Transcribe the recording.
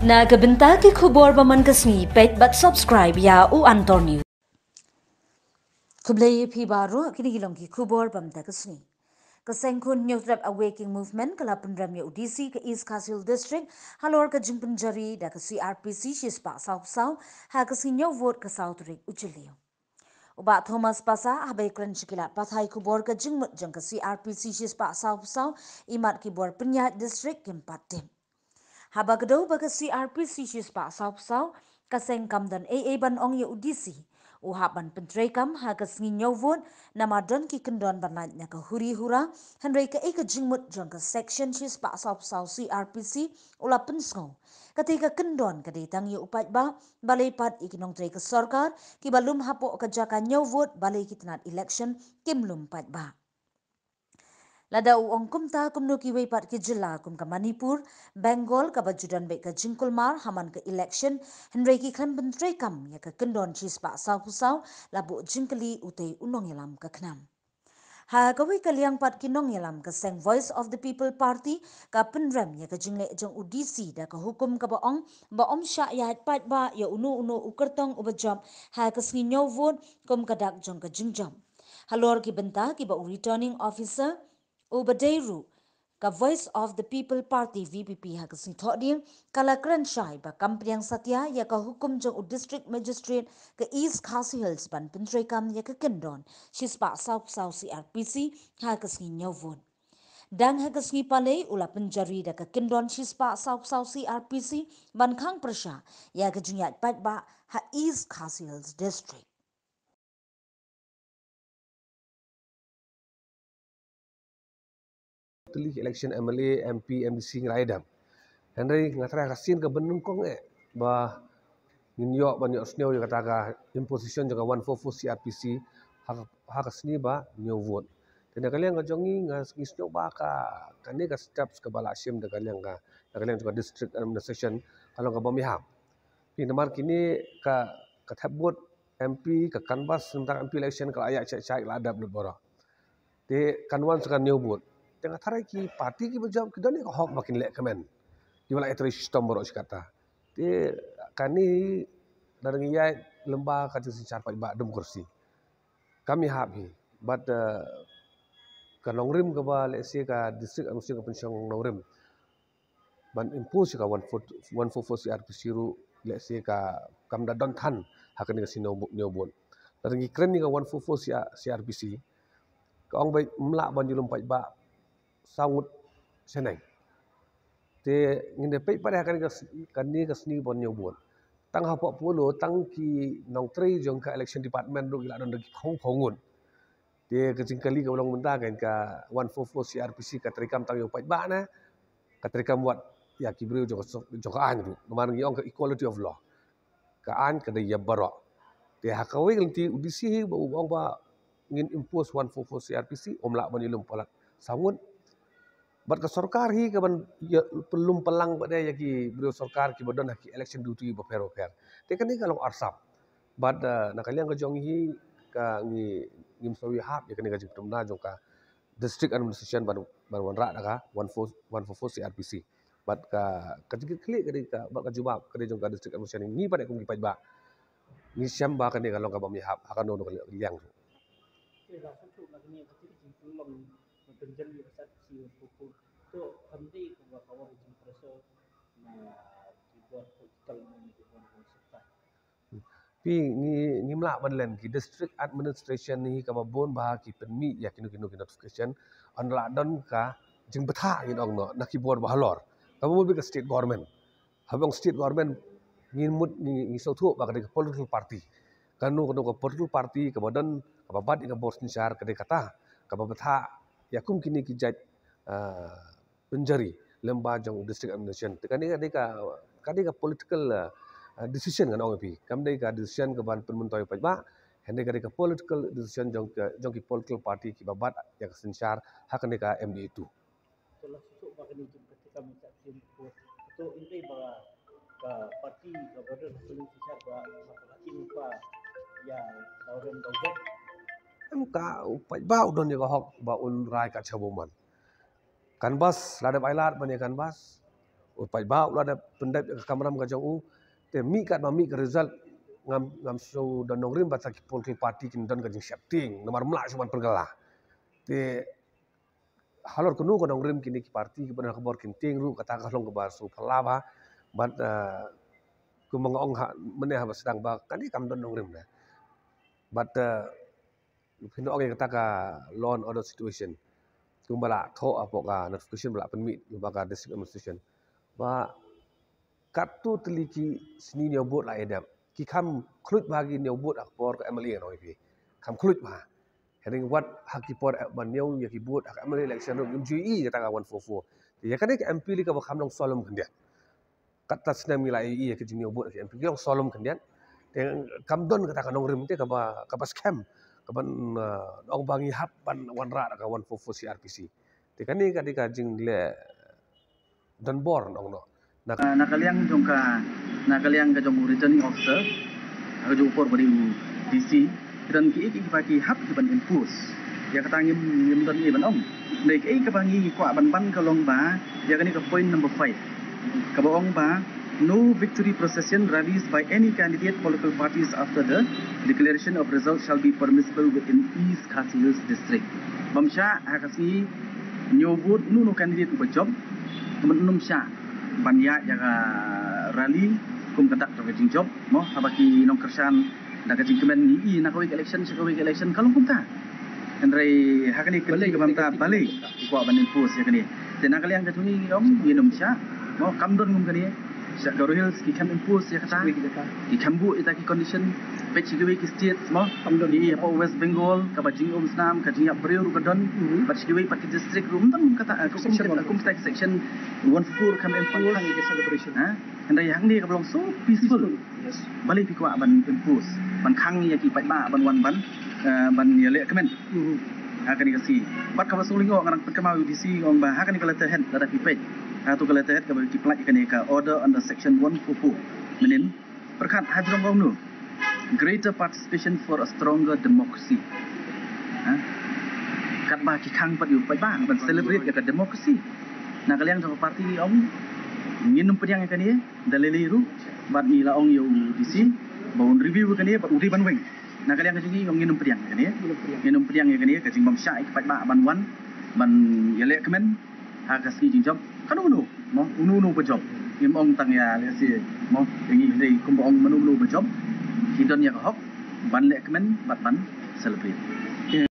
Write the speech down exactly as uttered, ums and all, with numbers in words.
Na ka bynta ki khubor ba man ka sngi, peit bad subscribe ïa u Antor News. Khublei ïa phi baroh, kine ki long ki khubor ba man ka sngi. Ka seng khun Hynñiewtrep Awakening Movement ka la pynrem ïa u D C ka East Khasi Hills District halor ka jingpynjari da ka C R P C shispah sawphew saw ha ka sngi Hynñiewvote ka saw tarik u Jylliew. U Bah Thomas Passah haba ïakren sha ki lad pathai khubor ka jingmut jong ka C R P C shispah sawphew saw, imat ki bor pynïaid district kim pat tip. Haba kdew ba ka C R P C shispah sawphew saw, ka seng kam don ei ei ban ong ïa u D C. U hap ban pyntreikam ha ka sngi Hynñiewvote, namar don ki kyndon ban lait na ka huri hura, hynrei kaei ka jingmut jong ka section shispah sawphew saw C R P C u la pynsngew. Kata ka kyndon ka dei tang ïa u paidbah, balei pat ïa ki nongtrei ka sorkar kiba lum hapoh ka jaka Hynñiewvote, balei ki tnat election kim lum paidbah. Lada u ong kumta, kumno kiwei pat ki jylla kum ka Manipur, Bengal, kaba ju don beit ka jingkulmar ha man ka election, hynrei ki khlem pyntreikam ïa ka kyndon shispah sawphew saw, la buh jingkylli, utei u nongïalam ka KHNAM. Ha kawei ka liang pat, ki nongïalam ka seng Voice of the People Party ka pynrem ïa ka jingleh jong u D C da ka hukum kaba ong ba ym shah ïaid paidbah ïa uno uno u kyrtong uba jop ha ka sngi Hynñiewvote kum ka dak jong ka jingjop. Halor ki bynta kiba u Returning Officer, uba dei ruh ka Voice of the People Party, V P P, ha ka sngi Thohdieng ka la kren shai ba kam pdiang satia ïa ka hukum jong u District Magistrate ka East Khasi Hills ban pyntreikam ïa ka kyndon shispah sawphew saw C R P C ha ka sngi Hynñiewvote. Dang ha ka sngi Palei u la pynjari da ka kyndon shispah sawphew saw C R P C ban khang pyrshah ïa ka jingïaid paidbah ha East Khasi Hills District. Tylli ki election M L A, M P, M D C ngi la ïadap. Hynrei nga tharai ka sien kaba nyngkong eh ba ngin ïoh ban ïohsngew ïa kata ka imposition jong ka one four four C R P C ha ka, ha ka sngi ba Hynñiewvote. Te na ka liang ka jong ngi, nga ngi sngew ba ka, kane ka steps kaba la shim da ka liang ka, da ka liang jong ka district administration ka long kaba ïahap. Phi, namar kine ka, ka thep vote M P, ka canvass tentang M P election ka la ïaid shai shai, la dap lut baroh. Te kan wan sa ka Hynñiewvote. Te nga tharai ki party kiba jop ki don ïa ka hok ba kin leh kmen. Kiba la ïatrei shitom baroh shi katta. Te kane da ngi ïaid lyngba ka jingsynshar paidbah, democracy. Kam ïahap hi. Bad, eh, ka nongrim kaba lehse ka district administration ka pynshong nongrim ban impose ka one four, one four four C R P C ruh lehse ka kam da don than ha kane ka sngi Hynñiewvote. Lada ngi kren ïa ka one four four C R, C R P C, ka ong ba ym lah ban ïalum paidbah saw ngut shaneng. Te ngin da peit pat ha kane ka s-, kane ka sngi ba Hynñiewvote. Tang hapoh Polo, tang ki nongtrei jong ka election department ruh ki la don da ki phew phew ngut. Te ka jingkylli kaba long mynta, kan ka one four four C R P C ka treikam tang ïa u paidbah ne ka treikam wat ïa ki briew jong ka so-, jong ka aiñ ruh. Namar ngi ong ka equality of law. Ka aiñ ka dei ïa baroh. Te ha kawei ka lynti u D C hi ba u ong ba ngin impose one four four C R P C, ym lah ban ïalum palat saw ngut. Bad ka sorkar hi kaban ïa, pynlum pynlang pat de ïa ki briew sorkar kiba don ha ki election duty bapher bapher. Te kane ka long arsap. Bad, eh, na ka liang ka jong ngi hi, ka ngi, ngim sngew ïahap ïa kane ka jingpynbna jong ka district administration ban, ban wanrah da ka one four, one four four C R P C. Bad ka, ka jingkitkhlieh ka dei ka, bad ka jubab ka dei jong ka district administration, ngi pat kum ki paidbah ngi shem ba kane ka long kaba ïahap ha kano kano ka liang ruh. Te la shu shu na kane ka jingpynlong, ka jingpynlong ka sat si ko ko. To kam dei ka ba ka wan jingpressure na ki bor political na ki bor sorkar. Phi, ngi, ngim lah ban len, ki district administration hi kaba bun ba ki pynmih ïa kino kino ki notification, ynda la don ka jingbthah, ngin ong noh, na ki bor ba halor. Kaba mut beit ka state government. Haba ong state government, ngin mut ngi, ngi sngewthuh ba ka dei ka political party. Kano kano ka political party kaba don, kaba bat ïa ka bor synshar, ka dei kata kaba bthah ïa kum kine ki jait, ah, pynjari lyngba jong district administration. Te kane ka dei ka, ka dei ka political, ah, decision, ngan ong ïa phi. Kam dei ka decision kaban pynmyntoi paidbah, hynrei ka dei ka political decision jong ka, jong ki political party kiba bat ïa ka synshar ha kane ka M D A two. To la shu shu ba kane jong ka tika mi sa kin ko. To inde ba ka party kaba don ka synshar ba ka party pa ïa ka don ka hok. Em, ka u paidbah u don ïa ka hok ba un rai ka cha bymman. Canvass, la dep ai lad ban ïa canvass. U paidbah u la da pyndep ïa ka kamram ka jong u. Te mih katba mih ka result, ngam, ngam shu don nongrim ba ta ki political party kin don ka jingsheptieng namar mlah shu ban pyrgala. Te halor kano ka nongrim kine ki party kiba don ha ka bor kin tieng ruh, kata ka long kaba shu phylla bha. Bad, eh, kumba nga ong ha mynne haba sdang ba kane kam don nongrim ne. Bad, eh, phin ong ïa kata ka law and order situation, kumba la thoh hapoh ka notification ba la pynmih lyngba ka district administration, ba katto tylli ki sngi ñiew vote la ïa dep, ki kham khluit bha ki ñiew vote ha ka por ka M L A, ngan ong ïa phi, kham khluit bha. Hynrei wat ha ki por ban ñiew ïa ki vote ha ka M L A election ruh ngim ju ïohi ïa kata ka one four four. Te ïa kane ka M P lei kaba kham long sawlum khyndiat. Katto snem ngi la ïohi ïa ka jingñiew vote ha ka M P, ki long sawlum khyndiat. Te kam don kata ka nongrim te kaba, kaba skhem kaban, uh, ong ba ngi hap ban wanrah da ka one four four C R P C. Te kane ka dei ka jingleh donbor, nong noh. Na, na ka liang jong ka, na ka liang ka jong u returning officer, ha ka jong u por ba dei u D C, ki don kiei kiei kiba ki hap ki ban enforce. Ïa kata ngim, ngim don ei ban ong. Dei kiei kaba ngi kwah ban ban ka long ba ïa kane ka point number five, kaba ong ba no victory procession rallies by any candidate political parties after the declaration of results shall be permissible within East Khasi Hills District. Bym shah ha ka sngi ñiew vote uno uno candidate uba jop, bym shah ban ïaid ïa ka rally kum ka dak jong ka jingjop, mo, haba ki nongkyrshan da ka jingkmen ngi i na kawei ka election sha kawei ka election ka long kumta. Hynrei ha kane ka kti ka bynta balei ki kwah ban enforce ïa kane. Te na ka liang ka jong ngi ngi ong ngim shah, mo, kam don kum kane. Sha Garo Hills ki khlem enforce ïa kata, ki khlem buh ïa kita ki condition. Peit sha kiwei ki state, mo, ngi i hapoh West Bengal kaba jingum snam, ka jingïap briew ruh ka don. Bad sha kiwei pat ki district ruh ym don kata, eh, kum kita ki section one four four khlem enforce. Ha? Hynrei hangne kaba long so peaceful. Balei phi kwah ban enforce, ban khang ïa ki paidbah ban wan ban, eh, ban ïaleh kmen ha kane ka sngi? Bad kaba sngewlyngngoh, nga dang pynkynmaw ïa u D C, nga ong ba ha kane ka letterhead, lada phi peit ha kato ka letterhead kaba ki pynlait ïa kane ka order under section one four four, mynnin pyrkhat ha jrong ka ong no, greater participation for a stronger democracy. Ha? Katba ki khang pat ïa u paidbah ban celebrate ïa ka democracy. Na ka liang jong ka party ngi ong ngin ym pdiang ïa kane da lei lei ruh, bad ngi la ong ïa u D C ba un review ïa kane bad u dei ban weng. Na ka liang ka jong ngi ong ngin ym pdiang ïa kane. Ngin ym pdiang ïa kane, ka jingbym shah ïa ki paidbah ban wan ban ïaleh kmen ha ka sngi jingjop. Kano kano, mo, uno uno ba jop. Ngim ong tang ïa lehse, mo, ïa ngi, hynrei kumba ong mano mano ba jop, ki don ïa ka hok ban leh kmen bad ban celebrate.